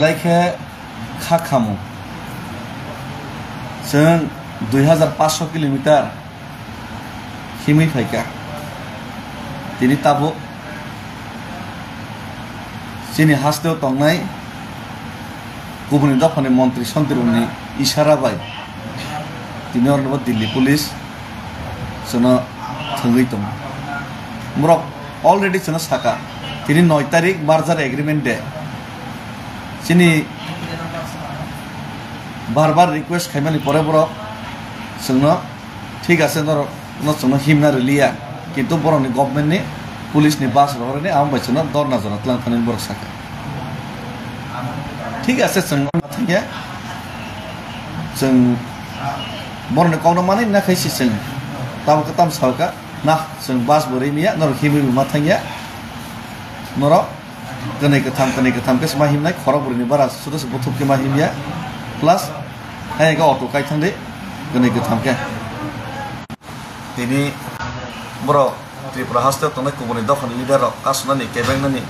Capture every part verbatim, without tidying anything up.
Belai khe kha khamung. Chwng dui hajar paanch sho kilometer himwi phaikha. Tini tabuk chini hasteo tongnai kubuni dophani montri sontriboni isara bai tini oroni bo Delhi police chwngno thwngwi tongo. Borok already chwngno saka, tini noi tarik merger agreement de. Chini bar bar request khaimani pore borok chwngno, "Thik ase, norok no chwngno himna rwliya, kintu borokni government ni, police ni bus rohorni, amo bai chwngno dorna jora twlang thani," borok saka. Thik ase, chwng thangya, chwng borokni kokno manwi nakhai si chwng tamo kwtam saka, "Na, chwng bus bo rimiya, norok himwi ma thangya, norok kwnwi kwtham, kwnwi kwtham khe ma himnai, khorok bwrwini bara sudo se buthuk khe ma himya, plus hai khe auto kai thangdi, kwnwi kwtham khe." Tini borok Tripura haste tongnai kubuni dophani leader rok kasunani, kebengnani,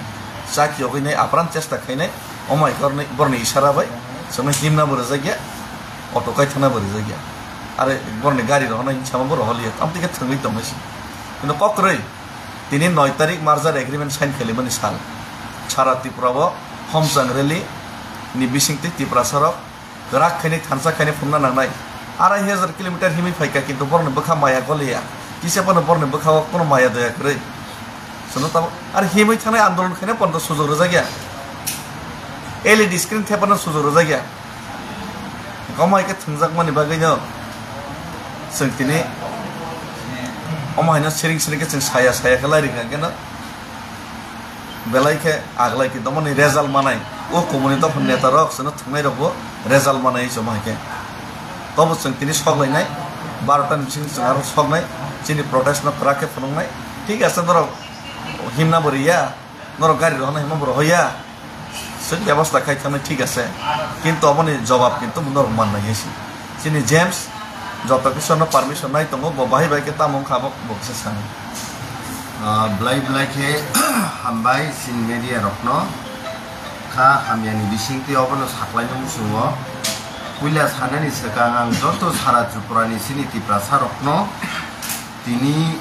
chaki yogwinai apran chesta khainai, omo hai korni borni isara bai chwngno himna bo rwjakya, auto kai thangna bo rwjakya, are borni gari rohornai hinsama bo rohorliya, tamtwi khe thwngwi tongmani se. Kintu kokrwi tini noi tarik merger agreement sign khalimani sal, sara Tripura o homchang rally ni bisingtwi Tiprasa rok kwrak khainwi thansa khainwi phunukna nangnai. Arai hajar kilometer himwi phaikha, kintu borokni bwkha maya goliya. Kisa phano borokni bwkhao kono maya daya kwrwi. Chwngno tamo, ar himwi thangnai andolon khaina pono sujok rwjakya. L E D screen thepano sujok rwjakya. Omo hai khe thwngjakmani bagwino chwng tini omo haino siring siring khe chwng saya saya khe lai rwkha khe no. Belai khe aglai khe tongmani result manai, o kubuni dophani neta rok chwngno thwngnairokbo result manai chwng hai khe. Tobo chwng tini sok lainai, barota ni bising chwng aro soknai, chini protest no kwrak khe phunuknai. Thik ase, norok himna bo riya, norok gari rohorna himna bo rohoya, chwng bebosta khai thangnai, thik ase, kintu oboni jobab kintu norok mannai hai se. Chini James joto kisa no permission nai tongo, bo bahai bai khe tamo wngkha bo, bo kisa sani. Ah, belai belai khe hambai chini media rokno kha hamyani bisingtwi obono saklaina muchungo. Puila sanani swkang ang joto sara Tripura ni chini Tiprasa rokno tini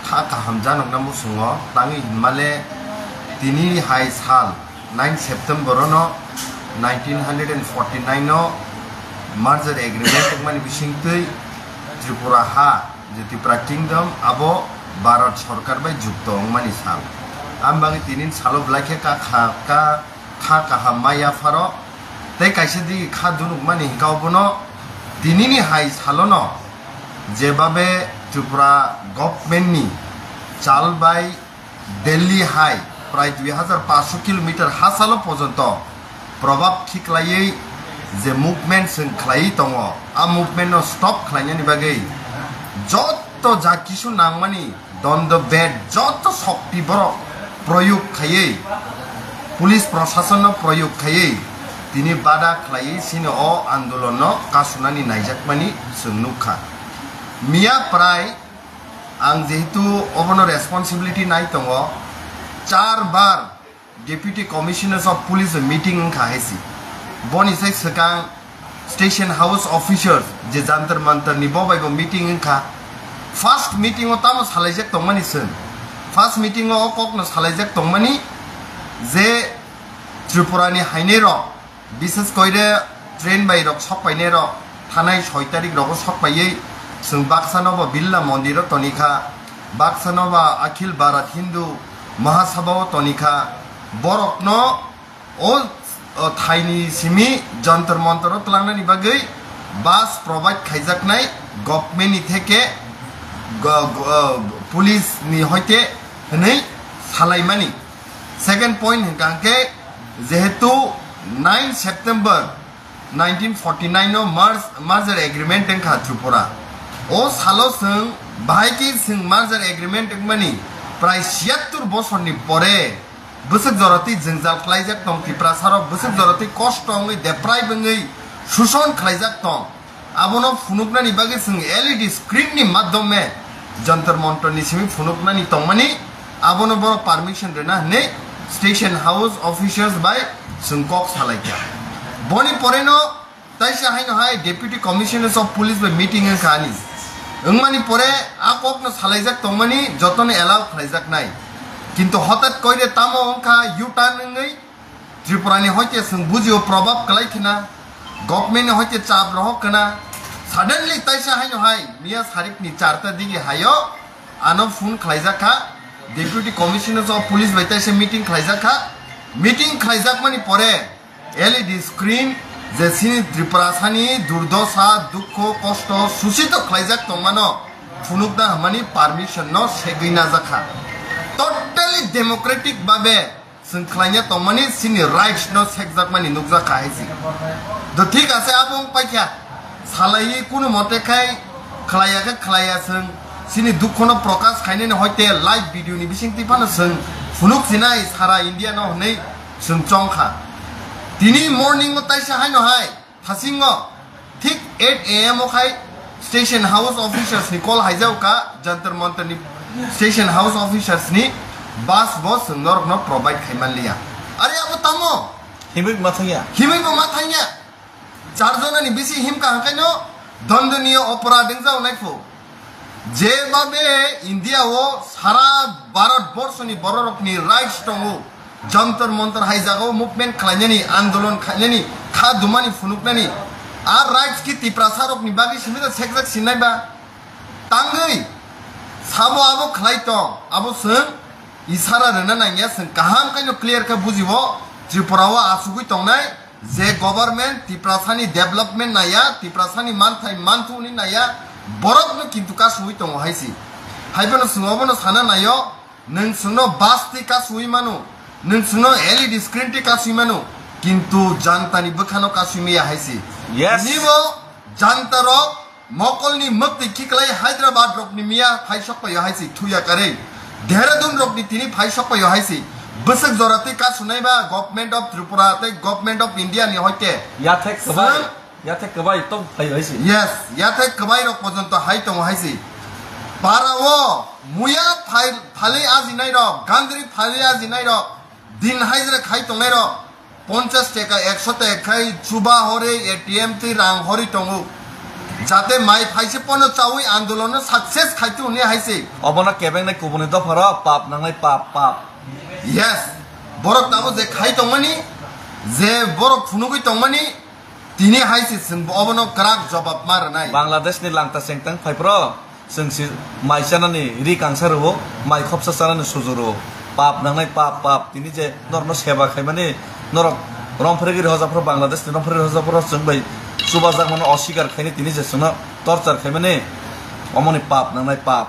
kha kaham janokna muchungo, tangwi hinmale tini hai sal nine September no nineteen hundred and forty nine no merger agreement wngmani bisingtwi Tripura ha, je Tripura Kingdom, abo Bharat Sarkar bai jukto wngmani sal. Ang bagwi tini salo belai khe ka kha, ka, kha kaham maya pharo tei kaisa digi kha dunukmani hwnkha obono tinini hai salono jebabe Tripura government ni chal bai Delhi hai prai dui hajar paanch sho kilometer hachalo porjonto probab khiklaiwi je movement chwng khlaiwi tongo, a movement no stop khlainani bagwi joto ja kisu nangmani dondo bed joto shokti borok proyog khaiwi, police proshasonno proyog khaiwi tini bada khlaiwi chini o andolonno kasunani naijakmani chwng nukha. Miya prai ang jehetu obono responsibility nai tongo, char bar Deputy Commissioners of Police meeting wngkha hai se. Boni sai swkang Station House officers je Jantar Mantar ni bo bai bo meeting wngkha. First meeting o tamo salaijak tongmani chwng. First meeting o o kokno salaijak tongmani je Tripura ni hainai rok, bises koire train bai rok sok painai rok, thanai soi tarik rogo sok paiwi chwng baksa no bo Birla Mondir o tonikha, baksa no ba Akhil Bharat Hindu Mahasabha o tonikha, borok no o, o thaini simi Jantar Mantar o twlangnani bagwi bus provide khaijaknai government ni theke go-, go-, police ni hoite hwnwi salaimani. Second point hwnkha hwnkhe jehetu nine September nineteen forty nine no merge-, merger agreement wngkha Tripura. O salo chwng bahai khe chwng merger agreement wngmani prai siyattur bosorni pore bwswk jorotwi jwngjal khlaijak tong, Tiprasarok bwswk jorotwi kosto wngwi, deprive wngwi, suson khlaijak tong. Abono phunuknani bagwi chwng L E D screen ni madhyome Jantar Mantar ni simi phunuknani tongmani, abono borok permission rwna hwnwi Station House officials bai chwng kok salaikha. Boni poreno taisa haino hai Deputy Commissioner of Police bai meeting wngkha ani. Wngmani pore a kokno salaijak tongmani jotono allow khlaijaknai. Kintu hotat koire tamo wngkha U-turn wngwi Tripurani hoite chwng bujio probab kwlai khna, governmentni hoite chap rohok khna. Suddenly taisa haino hai miya sarikni charta digi hayo ano phone khlaijak kha, Deputy Commissioner of Police bai taisa meeting khlaijak kha. Meeting khlaijakmani pore L E D screen je chini Tripurasani durdosa, dukho, kosto, susito khlaijak tongmano phunukna hwnmani permission no segwi najak kha. Totally democratic babe chwng khlaina tongmani chini rights no sekjakmani nukjak kha hai se. Do thik ase, abo wng paikha. Salaiwi kunu mote khai khlaiya khe khlaiya chwng chini dukhono prokash khainani hoite live video ni bisingtwi phano chwng phunuk sinai sara India no hwnwi chwng chong kha. Tini morning o taisa haino hai thasingo thik eight A M o khai Station House officers ni call haijao kha, Jantar Mantar ni Station House officers ni bus bo chwng norok no provide khai man liya. Are abo tamo? Himwi ma thangya. Himwi bo ma thangya. Char jona ni bisi himkha hwnkhaino dandaniya oporad wngjao naikho. Jebabe India o sara Bharat borso ni bororok ni rights tongo, Jantar Mantar hai jagao movement khlainani, andolon khlainani, kha dumani phunuknani, a rights ki Tiprasa rokni bagwi simi da sekjak sinai ba? Tangwi sabo abo khlai tong, abo chwng isara rwna nangya, chwng kaham khaino clear khe bujibo, Tripura o asugwi tongnai je government Tiprasani development naya, Tiprasani manthai manthuni naya, borokno kintu kasugwi tongo hai si. Hai phano chwng obono sana naio, nwng chwngno bus twi kasugwi mano, nwng chwngno L E D screen twi kasugwi mano, kintu jantani bwkhano kasugwi maya hai si. Yes. Nibo jantarok mokolni mwktwi khiklai Hyderabad rokni miya phai sok paio hai si thuya karwi. Dehradun rokni tini phai sok paio hai si. Bwswk jora twi kasunai ba Government of Tripura tei Government of India ni hoite. Yathek kwbai. Chwng Yathek kwbai tong phai hai si. Yes, yathek kwbai rok pojonto hai tongo hai si. Para o muya phai-, phalwi ajinai rok, gandri phalwi ajinai rok, din hajra khai tongnai rok, ponchas taka, ekso taka khai chuba hori, A T M twi rang hori tongo. Jate mai phaise pono chawi andolon no success khai tu hwnwi hai si. Obono kebengnai kubuni dopha rok pap nangnai pap, pap. Yes, borok tabo je khai tongmani, je borok phunugwi tongmani, tini hai si chwng bo obono kwrak jobab ma rwnai. Bangladesh ni langta chengtang phai phro, chwng si mai chanani ri kangsa rwo, mai khopsa chanani suju rwo. Pap nangnai pap, pap. Tini je norokno seba khaimani, norok romphregiri hojaphro, Bangladesh ni romphregiri hojaphro chwng bai chubajak mano, osikar khaini tini je chwngno torture khaimani, omoni pap nangnai pap.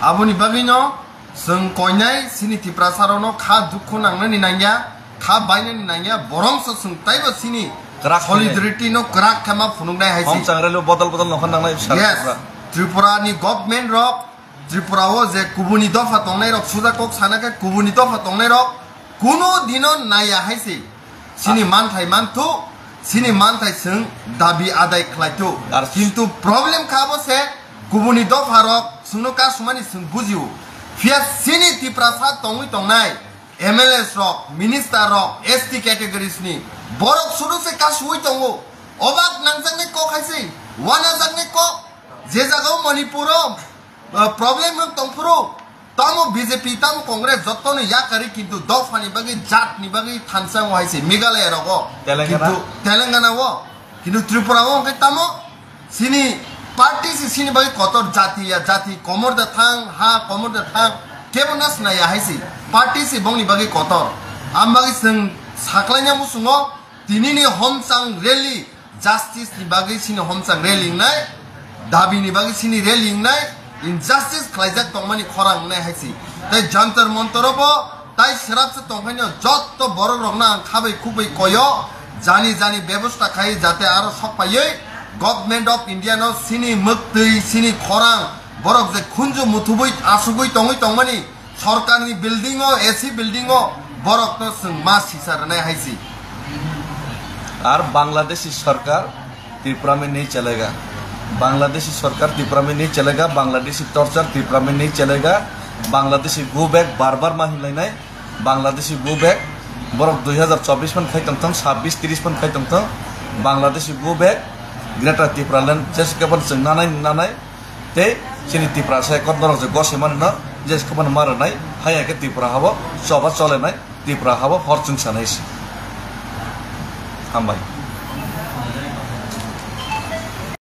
Aboni bagwino chwng koinai chini Tiprasa rokno kha dukhu nangnani nangya, kha bainani nangya, borongso chwng taibo chini kwrak khainai. Solidarity no kwrak khe ma phunuknai hai si. Homchang relo bodol bodol nokha nangnai sar. Yes, Tripura. Tripura ni government rok, Tripura o je kubuni dopha tongnai rok, suja kok sana khe kubuni dopha tongnai rok kuno dino naya hai si. Chini manthai manthu, chini manthai chwng dabi adai khlai tu. Ar kintu problem kha bo se kubuni dopha rok chwngno kasumani chwng bujio. Phiya chini Tiprasa tongwi tongnai M L As rok, minister rok, S T categories ni borok sudu se kasui tongo. Obak nangjaknai kok hai se, wanajaknai kok. Je jagao Manipur o, uh, problem wng tongphuru, tamo B J P, tamo Congress, jottoni yakarwi, kintu dophani bagwi, jatni bagwi thansa wng hai se Meghalaya rogo. Telangana? Kintu Telangana o, kintu Tripura o hwnkhe tamo chini party se chini bagwi kotor, jati ya jati, komor da thang, ha komor da thang, kebo nas naya hai se. Party se bongni bagwi kotor. Am bagwi chwng saklaina muchungo, tinini homchang rally, justice ni bagwi chini homchang rally wngnai, dabi ni bagwi chini rally wngnai, injustice khlaijak tongmani khorang wngnai hai si. Tai Jantar Mantar o bo tai srapsa tongkhaino jotto borok rokno ang khabai khukbai koyo, jani jani bebosta khai jate aro sok paiwi Government of India no chini mwktwi, chini khorang, borok je khunju muthubui asugui tongwi tongmani, Sorkarni building o, A C building o borokno chwng ma sisa rwnai hai si. Ar Bangladeshi sorkar Tripura mein nahi chalega. Bangladeshi sorkar Tripura mein nahi chalega, Bangladeshi torture Tripura mein nahi chalega, Bangladeshi go back bar bar ma hinlainai, Bangladeshi go back. Borok dui hazar chobbish phan khai tongthong, sabbish, trish phan khai tongthong, Bangladeshi go back, Greater Tipraland jese khe phano chwng nanai nanai, tei chini Tiprasa ekot norok je gose mano no jese khe phano ma rwnai, haya khe Tripura habo choba cholenai, Tripura habo hor chwngsanai se. Hambai.